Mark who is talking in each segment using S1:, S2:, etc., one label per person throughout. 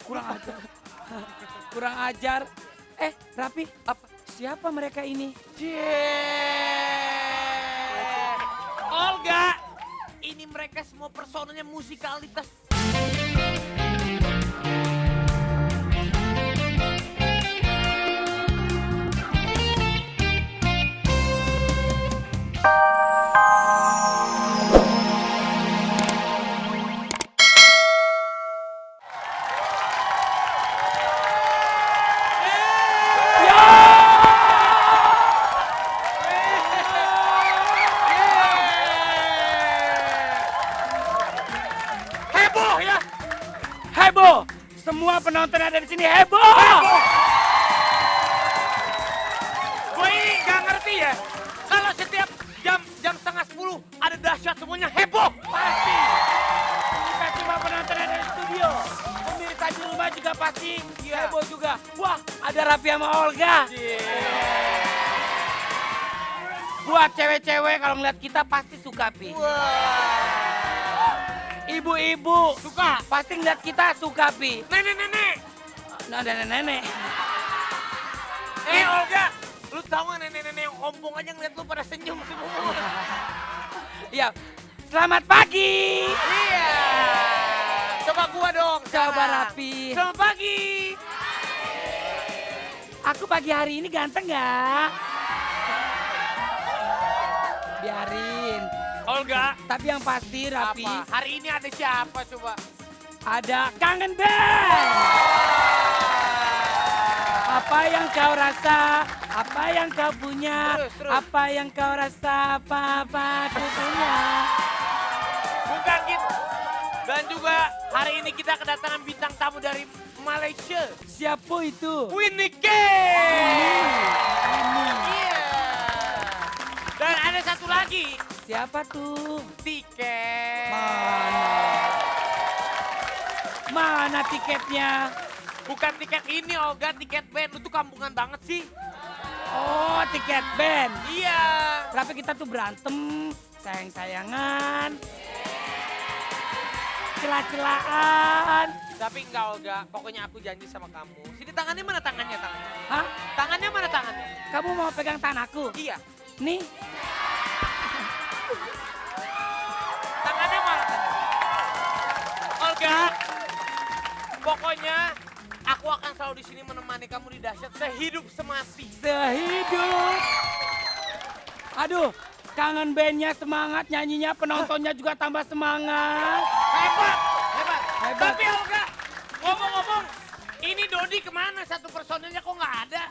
S1: Kurang ajar. Kurang ajar. Rapi, siapa mereka ini?
S2: Olga, ini mereka semua personelnya musikalitas.
S1: Heboh! Semua penonton ada di sini heboh!
S2: Gue ini gak ngerti ya, kalau setiap jam 9:30 ada dahsyat semuanya heboh.
S1: Pasti! Kita cuma penonton ada di studio. Pemirsa di rumah juga pasti heboh juga. Wah, ada Raffi sama Olga. Buat cewek-cewek kalau ngeliat kita pasti suka, Pi. Ibu-ibu
S2: Suka.
S1: pasti ngeliat kita suka, Pi.
S2: Nenek-nenek.
S1: Nah, nenek-nenek.
S2: Olga, lu tau gak nenek-nenek yang ompong aja ngeliat lu pada senyum semua.
S1: Iya. Selamat pagi.
S2: Iya. Coba gua dong.
S1: Coba
S2: sekarang.
S1: Raffi.
S2: Selamat pagi.
S1: Aku pagi hari ini ganteng nggak? Biarin.
S2: Olga.
S1: Tapi yang pasti Raffi,
S2: Apa? Hari ini ada siapa coba?
S1: ada Kangen Band. Apa yang kau rasa, apa yang kau punya,
S2: Terus.
S1: apa yang kau rasa, apa aku punya.
S2: Bukan gitu. Dan juga hari ini kita kedatangan bintang tamu dari Malaysia.
S1: Siapa itu?
S2: Winnie K. Iya. Dan ada satu lagi.
S1: Siapa tuh?
S2: Tiket.
S1: Mana tiketnya?
S2: Bukan tiket ini Olga, tiket band. Lu tuh kampungan banget sih.
S1: Oh, tiket band.
S2: Iya.
S1: Tapi kita tuh berantem, sayang-sayangan, celah-celahan.
S2: Tapi enggak Olga, pokoknya aku janji sama kamu. Sini tangannya mana tangannya?
S1: Hah?
S2: Tangannya mana tangannya?
S1: Kamu mau pegang tangan aku?
S2: Iya.
S1: Nih,
S2: Tangannya mana tangannya? Olga, pokoknya aku akan selalu di sini menemani kamu di dahsyat sehidup semati.
S1: sehidup. Aduh, Kangen Bandnya semangat, nyanyinya penontonnya juga tambah semangat.
S2: Hebat, hebat.
S1: Hebat.
S2: Tapi Olga, ngomong-ngomong, ini Dodi kemana? Satu personilnya kok nggak ada?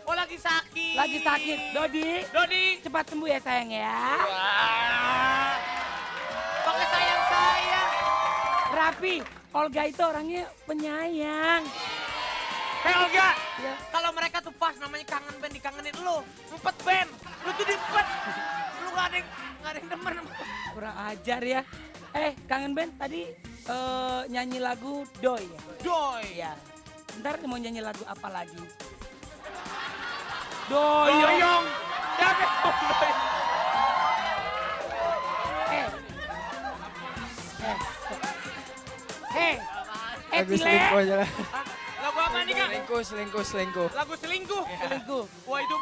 S2: Oh lagi sakit.
S1: Lagi sakit,
S2: Dodi.
S1: cepat sembuh ya sayang ya.
S2: Wah. Pakai sayang-sayang.
S1: Raffi, Olga itu orangnya penyayang.
S2: Hei Olga,
S1: Ya.
S2: kalau mereka tuh pas namanya kangen band dikangenin lu. Empet band, lu tuh diempet. Lu nggak ada yang demen.
S1: Kurang ajar ya. Kangen Band tadi nyanyi lagu Doi ya?
S2: Doi.
S1: Iya. Ntar mau nyanyi lagu apa lagi?
S2: Doyong. Siapa yang mau doyong?
S3: Lagu
S1: Tile.
S3: selingkuh aja lah.
S2: Hah? Lagu apa nih Kak?
S3: Selingkuh.
S2: Lagu selingkuh.
S1: Selingkuh.
S2: Wah itu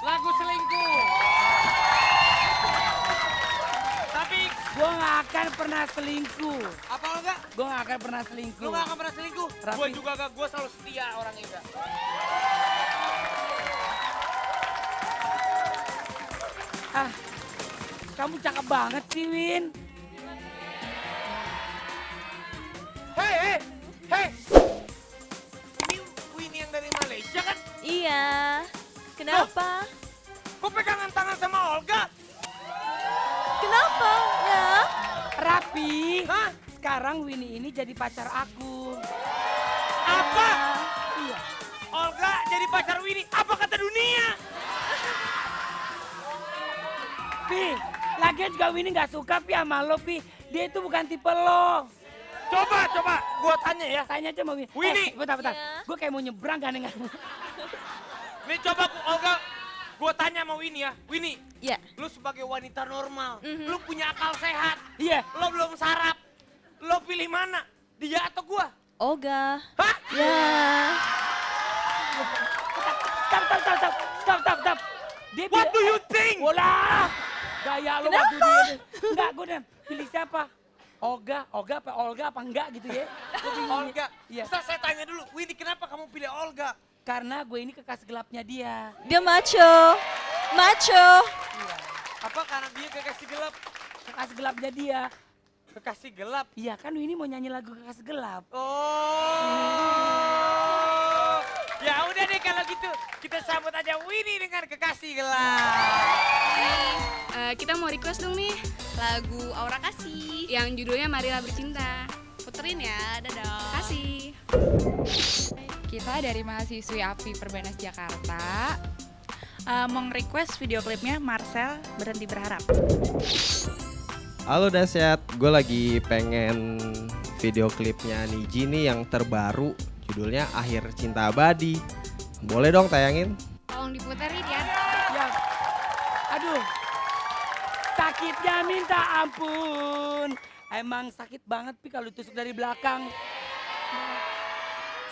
S2: lagu selingkuh. Tapi
S1: Gue gak akan pernah selingkuh.
S2: apa Olga?
S1: Gue gak akan pernah selingkuh.
S2: Lu gak akan pernah selingkuh?
S1: Rapi.
S2: Gue juga gak, gue selalu setia orangnya Kak.
S1: Kamu cakep banget sih, Win.
S2: Hei. Ini Winnie yang dari Malaysia kan?
S4: Iya. Kenapa?
S2: Kok pegangan tangan sama Olga?
S4: Kenapa? Ya.
S1: Rapi.
S2: Hah?
S1: Sekarang Winnie ini jadi pacar aku.
S2: Apa?
S1: Iya.
S2: Olga jadi pacar Winnie? Apa kata dunia?
S1: Pi, lagian juga Winnie gak suka Pi sama lo, Pi. Dia itu bukan tipe lo.
S2: Coba, gue tanya ya.
S1: Tanya aja sama Winnie.
S2: Winnie.
S1: Bentar.
S4: Iya.
S1: Gue kayak mau nyebrang kan dengan.
S2: Nih coba Olga, gue tanya sama Winnie ya. Winnie,
S4: Ya.
S2: lu sebagai wanita normal,
S4: Mhm.
S2: lu punya akal sehat,
S1: Iya.
S2: lo belum sarap, lo pilih mana? Dia atau gua?
S4: Olga.
S2: Hah?
S4: Ya.
S1: Stop. Dia
S2: What
S1: pilih-
S2: do you think?
S1: Bola. Gaya lo waktu
S4: Kenapa?
S1: dia. Enggak, gue dan pilih siapa? Olga apa enggak gitu ya? Gua bingung.
S2: Olga.
S1: Iya.
S2: Terus saya tanya dulu, Winnie kenapa kamu pilih Olga?
S1: Karena gue ini kekasih gelapnya dia.
S4: Dia macho. Macho.
S2: Apa karena dia kekasih gelap?
S1: Kekasih gelapnya dia.
S2: Kekasih gelap?
S1: Iya kan ini mau nyanyi lagu kekasih gelap.
S2: Oh. Ya udah deh kalau gitu, kita sambut aja Winnie dengan kekasih gelap.
S5: Kita mau request dong nih lagu Aura Kasih yang judulnya Marilah Bercinta. Puterin ya, dadah. Kasih.
S6: Kita dari mahasiswi API Perbanas Jakarta mau request video klipnya Marcel Berhenti Berharap.
S3: Halo Dasyat, gue lagi pengen video klipnya Niji nih yang terbaru, judulnya Akhir Cinta Abadi. Boleh dong tayangin?
S5: Tolong diputerin ya.
S1: Ya. Aduh. Sakitnya minta ampun. Emang sakit banget Pi kalau ditusuk dari belakang.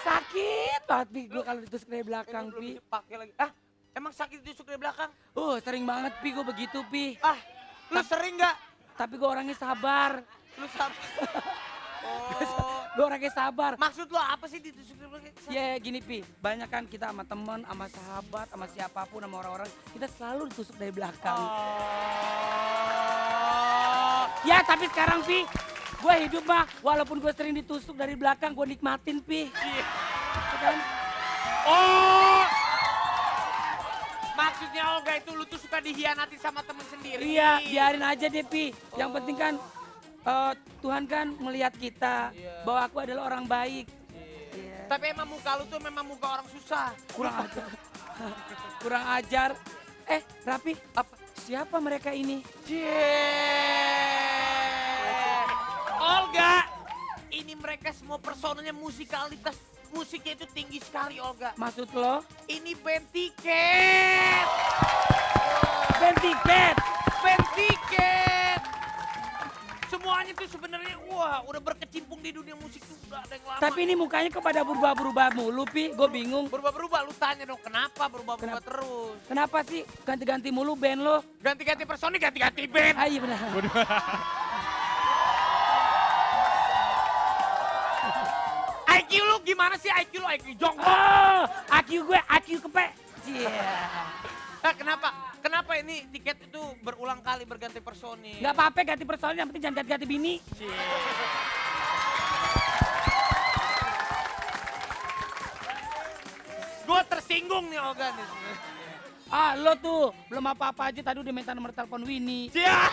S1: Sakit banget Pi gue kalau ditusuk dari belakang
S2: Belum
S1: Pi.
S2: dipakai lagi. Ah, emang sakit ditusuk dari belakang?
S1: Sering banget Pi gue begitu Pi.
S2: Ah, lu sering nggak?
S1: Tapi gue orangnya sabar.
S2: Lu sabar. Oh.
S1: Gue orangnya sabar.
S2: Maksud lo apa sih ditusuk dari belakang?
S1: Ya gini Pi, banyak kan kita sama temen, sama sahabat, sama siapapun, sama orang-orang, kita selalu ditusuk dari belakang.
S2: Oh.
S1: Ya tapi sekarang Pi, gue hidup mah walaupun gue sering ditusuk dari belakang, gue nikmatin Pi.
S2: Iya.
S1: Kan?
S2: Oh. Maksudnya Olga itu lu tuh suka dihianati sama temen sendiri.
S1: Iya, biarin aja deh Pi. Yang penting kan Tuhan kan melihat kita bahwa aku adalah orang baik. Iya.
S2: Tapi emang muka lu tuh memang muka orang susah.
S1: Kurang ajar. Kurang ajar. Rapi, apa? Siapa mereka ini?
S2: Olga, ini mereka semua personanya musikalitas musiknya itu tinggi sekali Olga.
S1: Maksud lo?
S2: Ini band tiket.
S1: Band tiket.
S2: Band tiket. Semuanya tuh sebenarnya wah udah berkecimpung di dunia musik tuh udah ada yang lama.
S1: Tapi ini mukanya kepada berubah-berubah mulu Pi, gue bingung.
S2: Berubah-berubah, lu tanya dong kenapa berubah-berubah
S1: Kenapa?
S2: terus?
S1: Kenapa sih ganti-ganti mulu band lo?
S2: Ganti-ganti personil, ganti-ganti band.
S1: Ah iya benar.
S2: IQ lu gimana sih IQ lu? IQ jongkok.
S1: Oh, IQ gue IQ kepek. Iya.
S2: Nah, kenapa? Kenapa ini tiket itu berulang kali berganti personil?
S1: Gak apa-apa ganti personil, yang penting jangan ganti-ganti bini.
S2: Gue tersinggung nih Olga nih.
S1: Ah lo tuh belum apa-apa aja tadi udah minta nomor telepon Winnie.
S2: Cia.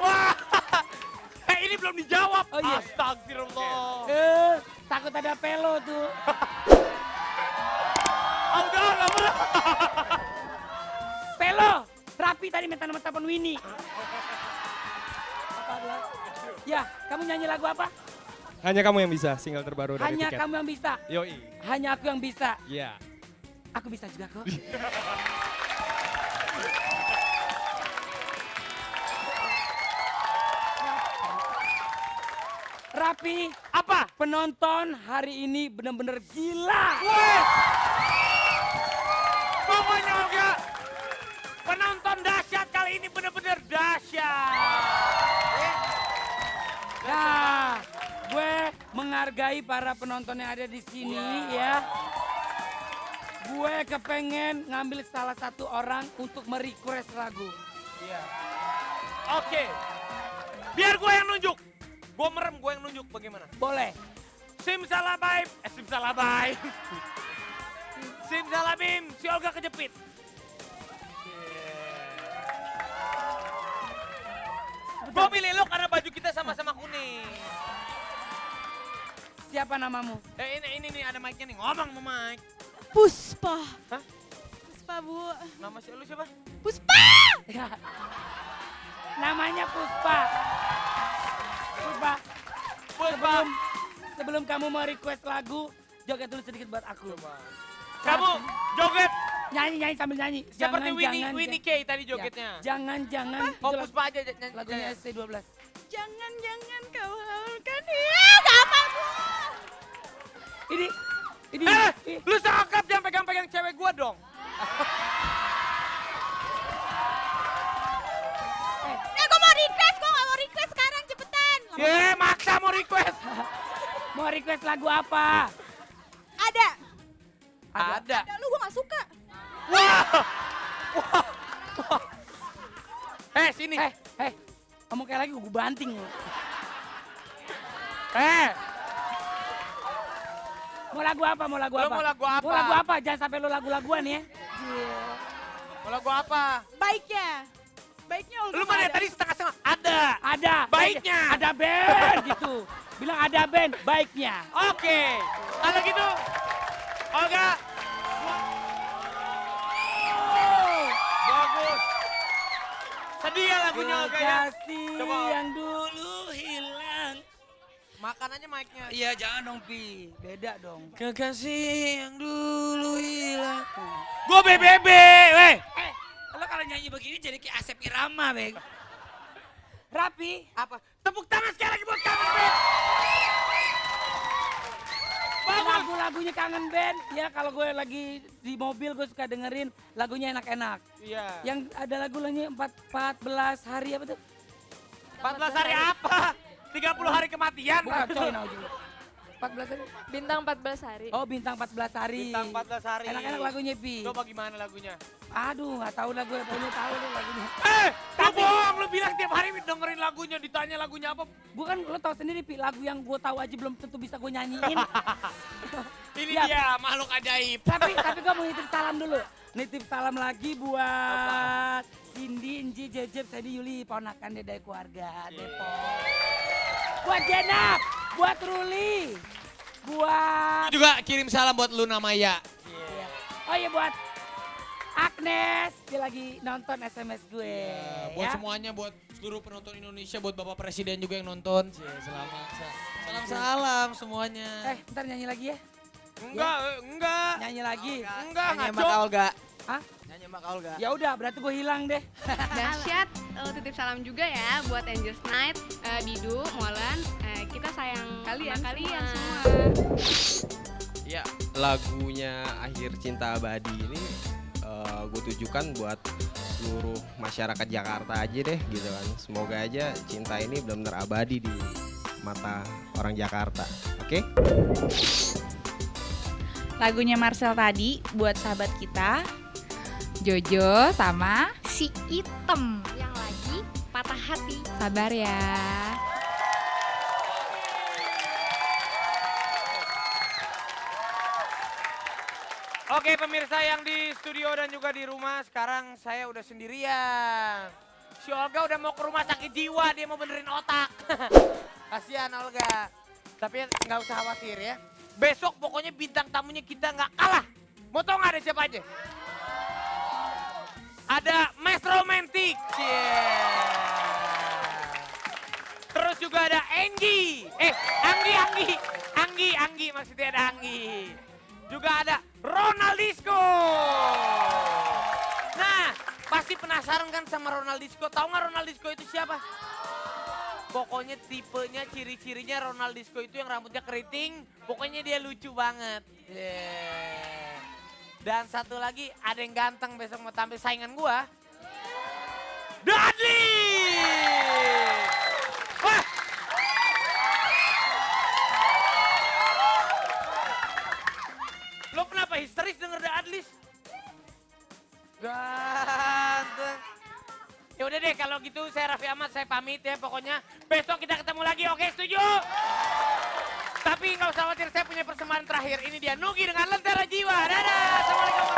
S2: Wah. Ini belum dijawab.
S1: Oh, iya.
S2: Astagfirullah.
S1: Takut ada pelo tuh.
S2: Oh, udah, nggak boleh.
S1: Pelo, Rapi tadi minta nomor telepon Winnie. Apa adalah? Ya, kamu nyanyi lagu apa?
S3: Hanya Kamu Yang Bisa, single terbaru dari
S1: Hanya
S3: Tiket.
S1: kamu yang bisa.
S3: Yoi.
S1: Hanya aku yang bisa.
S3: Iya.
S1: Aku bisa juga kok. Rapi,
S2: Apa?
S1: penonton hari ini benar-benar gila.
S2: Wes. Pokoknya Olga, penonton dahsyat kali ini benar-benar dahsyat.
S1: Nah, gue menghargai para penonton yang ada di sini ya. Gue kepengen ngambil salah satu orang untuk merequest lagu.
S2: Oke, biar gue yang nunjuk. Gue merem, gue yang nunjuk bagaimana?
S1: Boleh?
S2: Simsalabim, simsalabim. Simsalabim, si Olga kejepit. Gue pilih lo karena baju kita sama-sama kuning.
S1: Siapa namamu?
S2: Ini nih ada mic-nya nih, ngomong sama Mike.
S6: Puspa.
S2: Hah?
S6: Puspa, Bu.
S2: Nama si lu siapa?
S6: Puspa!
S1: Ya. Namanya Puspa. Puspa. Sebelum kamu mau request lagu, joget dulu sedikit buat aku.
S2: Kamu joget
S1: Nyanyi sambil nyanyi.
S2: Seperti
S1: Jangan,
S2: Winnie K tadi jogetnya.
S1: Jangan.
S2: Oh,
S1: Itu
S2: Puspa aja nyanyi.
S1: lagunya SC12.
S6: Jangan kau halalkan dia. Apa
S1: Ini.
S2: Lu cakep jangan pegang-pegang cewek gua dong.
S4: Gue mau request, gue gak mau request sekarang, cepetan.
S2: Maksa mau request.
S1: Mau request lagu apa?
S4: Ada.
S2: Ada.
S4: Lu gue gak suka.
S2: Wah. Sini.
S1: Kamu kayak lagi gue banting lo. Mau lagu apa?
S2: Lu mau lagu apa?
S1: Mau lagu apa? Jangan sampai lu lagu-laguan ya.
S2: Mau lagu apa?
S4: Baiknya Olga.
S2: Lu mana tadi setengah-setengah? Ada. Baiknya.
S1: Ada band gitu. Bilang ada band, baiknya.
S2: Oke. Kalau gitu, Olga. Bagus. Sedih ya lagunya Olga ya?
S1: Kekasih
S2: Coba.
S1: yang dulu hilang.
S2: Makanannya mic-nya.
S1: Iya jangan dong Pi, beda dong.
S2: Kekasih yang dulu hilang. Gue BBB, weh.
S1: Lo kalau nyanyi begini jadi kayak Asep Irama, Bang. Rapi.
S2: Apa? Tepuk tangan sekali lagi buat Kangen Band. Bagus.
S1: Lagu-lagunya Kangen Band, ya kalau gue lagi di mobil gue suka dengerin lagunya enak-enak.
S2: Iya.
S1: Yang ada lagunya 14 hari apa tuh?
S2: 14 hari apa? 30 hari kematian.
S1: Bukan, coy, 14 hari.
S4: Bintang 14 hari.
S1: Oh, bintang 14 hari.
S2: Bintang 14 hari.
S1: Enak-enak lagunya, Pi.
S2: Coba gimana lagunya?
S1: Aduh, nggak tahu lah gue, pokoknya tahu deh lagunya.
S2: Lu bohong, lu bilang tiap hari dengerin lagunya, ditanya lagunya apa.
S1: Bukan, lo tahu sendiri, Pi, lagu yang gue tahu aja belum tentu bisa gue nyanyiin.
S2: Ini
S1: Ya.
S2: dia, makhluk ajaib.
S1: tapi gue mau nitip salam dulu. Nitip salam lagi buat Cindy, Inji, Jejeb, Sandy, Yuli, ponakan deh dari keluarga Depok. Buat Jenap, buat Ruli, buat...
S7: Juga kirim salam buat Luna Maya.
S1: Oh iya buat Agnes, dia lagi nonton SMS gue.
S7: Buat
S1: ya.
S7: semuanya, buat seluruh penonton Indonesia, buat Bapak Presiden juga yang nonton. Selamat. Salam semuanya.
S1: Ntar nyanyi lagi ya.
S2: Enggak.
S1: Nyanyi lagi.
S2: Enggak,
S3: Nyanyi
S2: ngaco.
S3: Mbak Olga.
S1: Hah?
S3: Nyanyi Mbak Olga.
S1: Ya udah, berarti gue hilang deh.
S5: Dahsyat, titip salam juga ya buat Angels Night, Bidu, Molan. Kita sayang kalian semua.
S3: Ya, lagunya Akhir Cinta Abadi ini gue tujukan buat seluruh masyarakat Jakarta aja deh gitu kan. Semoga aja cinta ini benar-benar abadi di mata orang Jakarta. Oke?
S6: Lagunya Marcel tadi buat sahabat kita, Jojo sama
S5: Si Item yang lagi patah hati.
S6: Sabar ya.
S2: Oke pemirsa yang di studio dan juga di rumah, sekarang saya udah sendirian. Si Olga udah mau ke rumah sakit jiwa, dia mau benerin otak. Kasihan Olga. Tapi nggak usah khawatir ya. Besok pokoknya bintang tamunya kita nggak kalah. Mau tau nggak ada siapa aja? Ada Mas Romantic. Terus juga ada Anggi. Anggi maksudnya ada Anggi. Juga ada Ronaldisco. Nah, pasti penasaran kan sama Ronaldisco. Tahu nggak Ronaldisco itu siapa? Pokoknya tipenya, ciri-cirinya Ronaldisco itu yang rambutnya keriting. Pokoknya dia lucu banget. Dan satu lagi ada yang ganteng besok mau tampil saingan gua. Dudley! Wah! Lo kenapa histeris denger The Adlis? Ganteng. Ya udah deh kalau gitu saya Raffi Ahmad, saya pamit ya pokoknya. Besok kita ketemu lagi, oke setuju? Tapi nggak usah khawatir, saya punya persembahan terakhir. Ini dia Nugi dengan Lentera Jiwa. Dadah, Assalamualaikum.